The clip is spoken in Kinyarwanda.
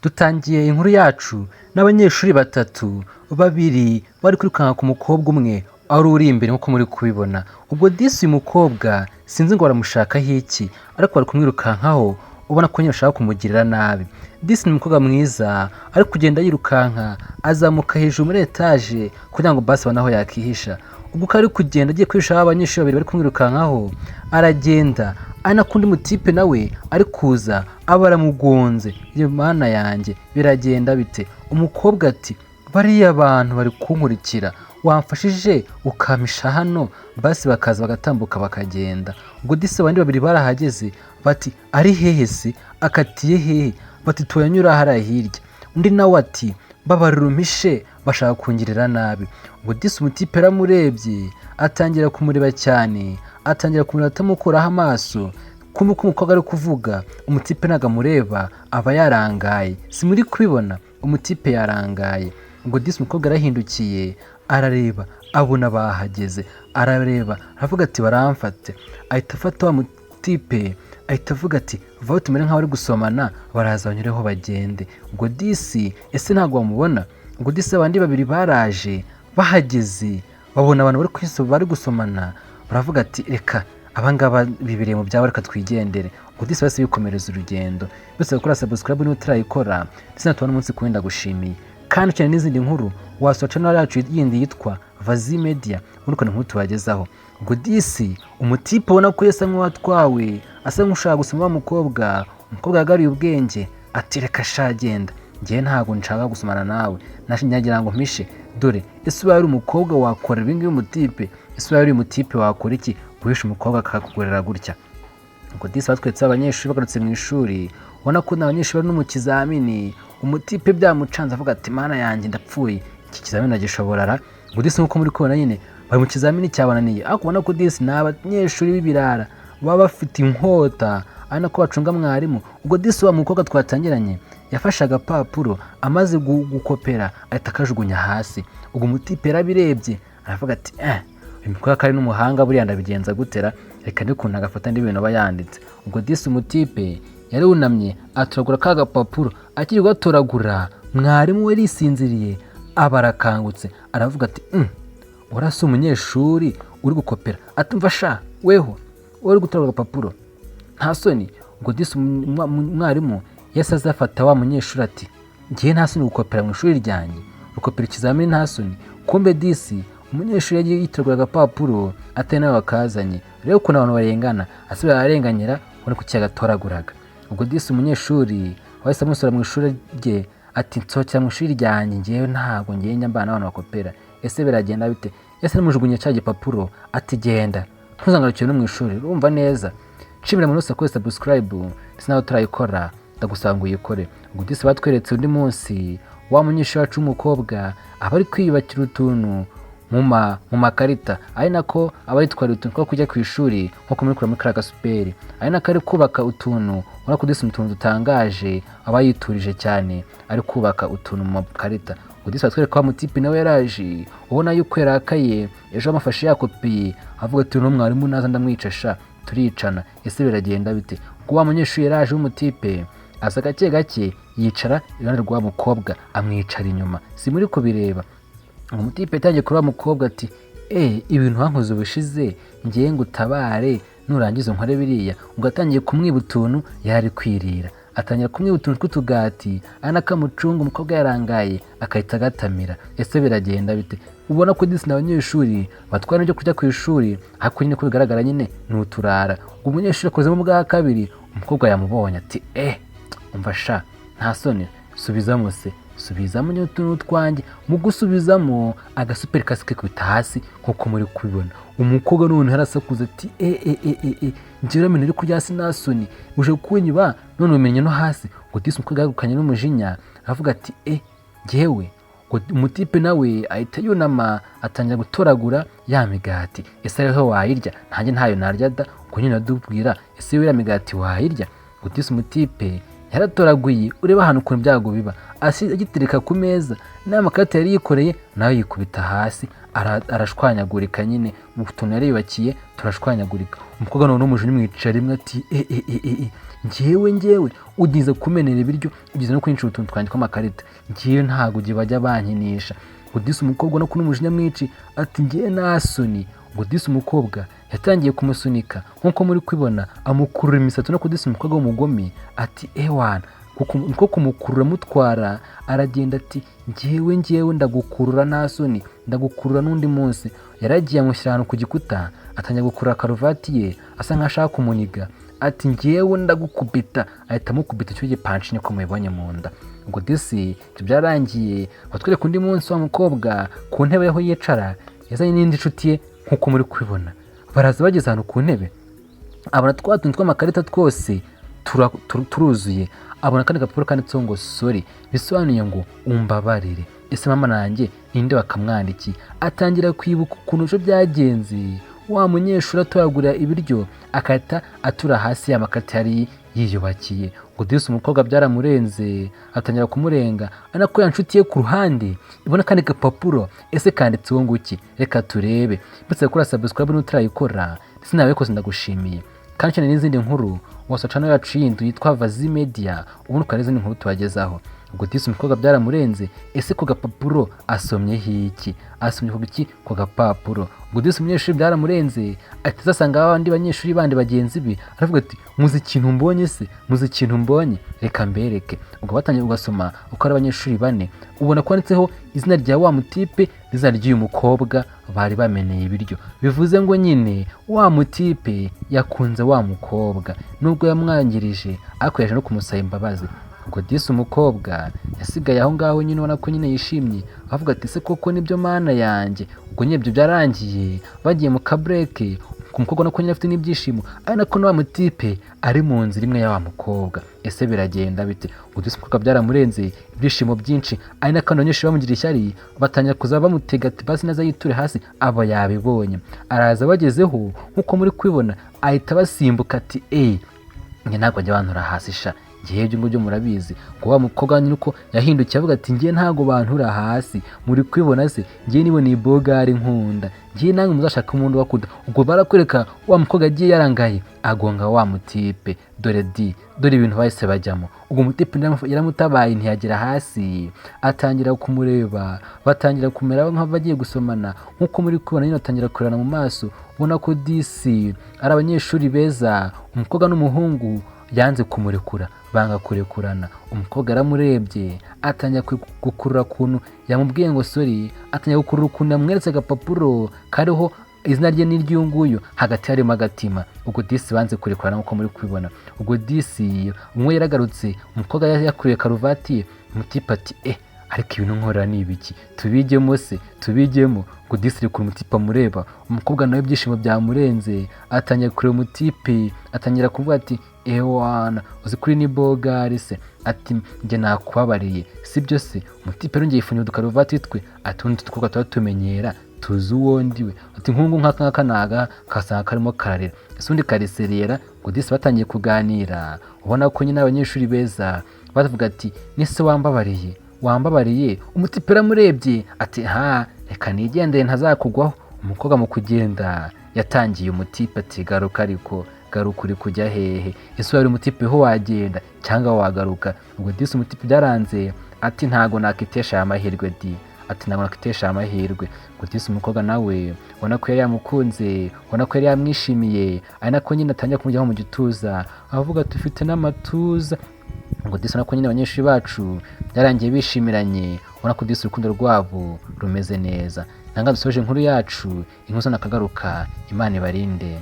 Dutangiye inkuru yacu n'abanyeshuri batatu, babiri bari kwirukanka ku mukobwa umwe wari uri imbere nk'uko muri kubibona. Ubwo disi uyu mukobwa sinzi ngo baramushakaho iki, ariko bari kumwirukankaho, ubona ko nyine bashaka kumugirira nabi. Disi ni umukobwa mwiza, ari kugenda yirukanka azamuka hejuru muri etaje kugira ngo basi abone aho yakihisha. Ubwo uko ari kugenda agiye kwihisha aho abanyeshuri babiri bari kumwirukankaho, aragenda ari nako undi mutipe nawe ari kuza aba aramugonze. Iyo Mana yanjye, biragenda bite? Umukobwa ati: "Bariya bantu bari kunkurikira, wamfashije ukampisha hano basi bakaza bagatambuka bakagenda." Ubwo disi abandi babiri barahageze, bati: "Ari hehe se? Akatiye hehe?" Bati: "Turanyura hariya hirya." Undi nawe ati: "Mbabarira umpishe, bashaka kungirira nabi." Ubwo disi umutipe yaramurebye, atangira kumureba cyane, atangira kumureba atamukuraho amaso. Kumbe uko umukobwa ari kuvuga, umutipe ntabwo amureba, aba yarangaye. Si muri kubibona? Umutipe yarangaye. Ubwo disi umukobwa yarahindukiye, arareba, abona bahageze, arareba aravuga ati: "Baramfate." Ahita afata wa mutipe, ahita avuga ati: "Vaho tumere nk'abari gusomana, baraza banyureho bagende." Ubwo disi ese ntabwo bamubona? Ubwo disi abandi babiri baraje, bahageze babona abantu bari gusomana, baravuga ati: "Reka, abangaba bibereye mu byabo, reka twigendere." Ubwo disi bahise bikomereza urugendo. Byose gukora subscribe niba utarayikora, ndetse natubona umunsi ku wundi, ndagushimiye. Kandi ukeneye n'izindi nkuru, wasura channel yacu yindi yitwa Vazi Media, ubundi ukabona inkuru tubagezaho. Ubwo disi umutipe ubona ko yasa nk'uwatwawe, asa nk'ushaka gusoma wa mukobwa, umukobwa yagaruye ubwenge ati: "Reka sha, genda, njyewe ntabwo nshaka gusomana nawe, nagira ngo mpishe." Dore ese ubaye uri umukobwa wakora ibi ngibi umutipe? Ese ubaye uri umutipe wakora iki guhisha umukobwa akakugorera gutya? Ubwo disi batweretse abanyeshuri bagarutse mu ishuri, ubona ko abanyeshuri bari no mu kizamini. Umutipe byamucanze, avuga ati: "Mana yanjye, ndapfuye, iki kizamini nagishobora ra?" Ubwo disi nk'uko muri kubona nyine bari mu kizamini cyabananiye, ariko ubona ko disi ni abanyeshuri b'ibirara, baba bafite inkota, ari nako bacunga mwarimu. Ubwo disi wa mukobwa twatangiranye yafashe agapapuro amaze gukopera, ahita akajugunya hasi. Ubwo umutipe yarabirebye, aravuga ati: "Eh, uyu mukobwa ko ari n'umuhanga, buriya ndabigenza gutera? Reka n'ukuntu agafata n'ibintu aba yanditse." Ubwo disi umutipe yarunamye atoragura ka gapapuro. Akiri kugatoragura, mwarimu we yisinziriye aba arakangutse, aravuga ati: "Urasa umunyeshuri uri gukopera." Atumva sha, weho wowe uri gutoragura agapapuro, nta soni? Ubwo disi umwarimu yahise azafata wa munyeshuri ati: "Ngewe nta soni gukopera mu ishuri ryanjye? Gukopera ikizamini, nta soni?" Kumbe disi umunyeshuri yagiye yitoragura agapapuro atari nawe wakazanye. Rero ukuntu abantu barengana, asubira ararenganyira, ubona ko yagatoraguraga. Ubwo disi umunyeshuri wahise amusura mu ishuri rye ati: "Nsohokera mu ishuri ryanjye, ngewe ntabwo ngewe njya mbana n'abantu bakopera. Ese biragenda bite?" Ese namujugunye cya gipapuro ati: "Genda, ntuzangarukire no mu ishuri, urumva neza?" Nshimira umuntu wese wakoze subscribe, ndetse nawe utarayikora ndagusaba ngo uyikore. Ubwo disi batweretse undi munsi, wa munyeshuri wacu w'umukobwa aba ari kwiyubakira utuntu mu makarita, ari nako aba yitwara utuntu two kujya ku ishuri nkuko muri kureba muri kariya gasuperi, ari nako ari kubaka utuntu. Ubona ko disi utuntu dutangaje, aba yiturije cyane, ari kubaka utuntu mu makarita. Ubwo disi batwereka wa mutipe nawe yaraje, ubona yuko yarakaye, ejo bamufashe yakopiye, avuga ati: "Uno mwarimu naza ndamwica sha, turicana. Ese biragenda bite?" Ubwo wa munyeshuri yaraje w'umutipe, aza gake gake yicara iruhande rwa mukobwa, amwicara inyuma. Si muri kubireba? Umutipe yatangiye kuri wa mukobwa ati: "Eh, ibintu wankoze ubushize, ngiye ngo utabare, nurangiza unkore biriya." Ubwo atangiye kumwiba utuntu yari kwirira, atangira kumwiba utuntu tw'utugati, ari nako amucunga. Umukobwa yarangaye, agahita agatamira. Ese biragenda bite? Ubona ko disi abanyeshuri batwara ibyo kurya ku ishuri, ariko nyine ko bigaragara nyine ni uturara. Ubwo umunyeshuri akozemo bwa kabiri, umukobwa yamubonye ati: "Eh, umva sha, nta soni? Subizamo se, subizamo nyine utuntu twanjye." Mu gusubizamo, agasuperi kasi kikubita hasi nk'uko muri kubibona. Umukobwa none yarasakuza ati: "E e e e e, njyewe uramenya uri kurya hasi? Nta soni? Uje kunyiba none umenye no hasi?" Ngo disi umukobwa yagukanye n'umujinya, aravuga ati: "E, njyewe." Ngo umutipe nawe ahita yunama, atangira gutoragura ya migati. Ese ariho wayirya? Ntanjye ntayo narya da. Ubwo nyine adubwira: "Ese iriya migati wayirya?" Ngo disi umutipe yaratoraguye, ureba ahantu ukuntu ibyago biba, agitereka ku meza, n'amakarita yari yikoreye nayo yikubita hasi, arashwanyagurika nyine, utuntu yari yubakiye turashwanyagurika. Umukobwa none umujinya umwicara rimwe ati: "E e e e e, Ngewe ugize kumenera ibiryo, ugize no kwinjira utuntu twanjye tw'amakarita, ngewe ntabwo ugiye bajya bankinisha. Ngo disi umukobwa no n'umujinya mwinshi ati ngewe nta soni. Ngo disi umukobwa yatangiye kumusunika nk'uko muri kubibona, amukurura imisatsi, no kudisi umukobwa w'umugome ati ewana, niko kumukurura amutwara, aragenda ati ngewe ndagukurura nta soni, ndagukurura n'undi munsi. Yaragiye amushyira ahantu ku gikuta, atangira gukurura karuvati ye asa nkaho ashaka kumuniga, ati ngewe ndagukubita, ahita amukubita icyo gipanshi niko mubibonye mu nda. Ubwo disi ibyo byarangiye, batwereka undi munsi wa mukobwa ku ntebe aho yicara yazanye n'indi nshuti ye nk'uko muri kubibona. Baraza bageze ahantu ku ntebe, abona twa tuntu tw'amakarita twose turuzuye, abona akandi gapapuro kanditseho ngo sorry, bisobanuye ngo umbabarire. Ese mama nanjye ninde wakamwandikiye? Atangira kwibuka ukuntu ejo byagenze, wa munyeshuri atoragura ibiryo akahita atura hasi ya makarita yari yiyubakiye. Ngo disi umukobwa byaramurenze, atangira kumurenga, ari nako ya nshuti ye ku ruhande ibona akandi gapapuro. Ese kanditseho ngo iki? Reka turebe. Mbese gukora subscribe n'utarayikora, ndetse nawe kose ndagushimiye, kandi cyane n'izindi nkuru wasa channel yacu yindi yitwa Vazi Media, ubundi ukareba izindi nkuru tubagezaho. Ubwo disi umukobwa byaramurenze, ese ku gapapuro asomyeho iki? Asomye ku iki ku gapapuro? Ubwo disi umunyeshuri byaramurenze, ahita asanga abandi banyeshuri bandi bagenzi be, aravuga ati muzi ikintu mbonye se? Muzi ikintu mbonye? Reka mbereke. Ubwo batangiye ugasoma uko ari abanyeshuri bane, ubona ko handitseho izina rya wa mutipe n'izina ry'uyu mukobwa bari bameneye ibiryo. Bivuze ngo nyine wa mutipe yakunze wa mukobwa nubwo yamwangirije, ariko yaje no kumusaba imbabazi. Ubwo disi umukobwa yasigaye aho ngaho nyine, ubona ko nyine yishimye, avuga ati ese koko nibyo mana yanjye. Ubwo nyine ibyo byarangiye, bagiye mu kabureke, umukobwa ubona ko nyine afite n'ibyishimo, ari nako na wa mutipe ari mu nzira imwe ya wa mukobwa. Ese biragenda bite? Ubwo disi umukobwa byaramurenze, ibyishimo byinshi, ari nako abanyeshuri bamugira ishyari, batangira kuza bamutega ati basi naza yiture hasi, aba yabibonye. Araza bagezeho nk'uko muri kubibona, ahita basimbuka ati eee njye ntabwo bajya bantura hasi sha, ngewe ibyo ngibyo murabizi. Ngo wa mukobwa nyine uko yahindukiye avuga ati ngewe ntabwo bantura hasi, muri kubibona se? Ngewe niboneye bogari nkunda, ngewe namwe muzashaka umuntu bakunda. Ubwo barakwereka wa mukobwa agiye yarangaye agonga wa mutipe, dore di dore ibintu bahise bajyamo. Ubwo mutipe yaramutabaye ntiyagera hasi, atangira kumureba, batangira kumera nk'abagiye gusomana nk'uko muri kubibona nyine, batangira kurebana mu maso, ubona ko disi ari abanyeshuri beza. Umukobwa n'umuhungu yanze kumurekura, banga kurekurana. Umukobwa yaramurebye, atangira gukurura ukuntu yamubwiye ngo sorry, atangira gukurura ukuntu yamweretse agapapuro kariho izina rye n'iry'uyu nguyu, hagati harimo agatima. Ubwo disi banze kurekurana nk'uko muri kubibona. Ubwo disi umwe yaragarutse, umukobwa yakuriye karuvati ye, umutipe ati ariko ibintu nkorera ni ibiki? Tubijyemo se? Tubijyemo. Ngo disi rekura umutipe amureba, umukobwa nawe ibyishimo byamurenze, atangira kureba umutipe, atangira kuvuga ati ewana uzi kuri ni bogari se, ati njye nakubabariye sibyo se? Umutipe yongeye yifunyira udukaruvati twe, ati undi tukobwa tuba tumenyera tuzi uwo ndiwe, ati nkungu nk'aka ngaka naga kasanga karimo kararira, ese undi kariserera. Ngo disi batangiye kuganira, ubona ko nyine abanyeshuri beza bavuga ati nese wambabariye, wambabariye? Umutipe yaramurebye ati ha reka nigendere ntazakugwaho. Umukobwa mu kugenda yatangiye umutipe ati garuka, ariko garuka uri kujya hehe? Ese wari umutipe ho wagenda cyangwa wagaruka? Ubwo disi umutipe byaranze ati ntago nakitesha aya mahirwe di, ati ntabwo nakitesha aya mahirwe. Ngo disi umukobwa nawe ubona ko yari yamukunze, ubona ko yari yamwishimiye, ari nako nyine atangira kumujyaho mu gituza avuga ati ufite n'amatuza. Ngo disi ubona ko nyine abanyeshuri bacu byarangiye bishimiranye, ubona ko disi urukundo rwabo rumeze neza. Nanga dusoje inkuru yacu, inkuru nakagaruka. Imana ibarinde.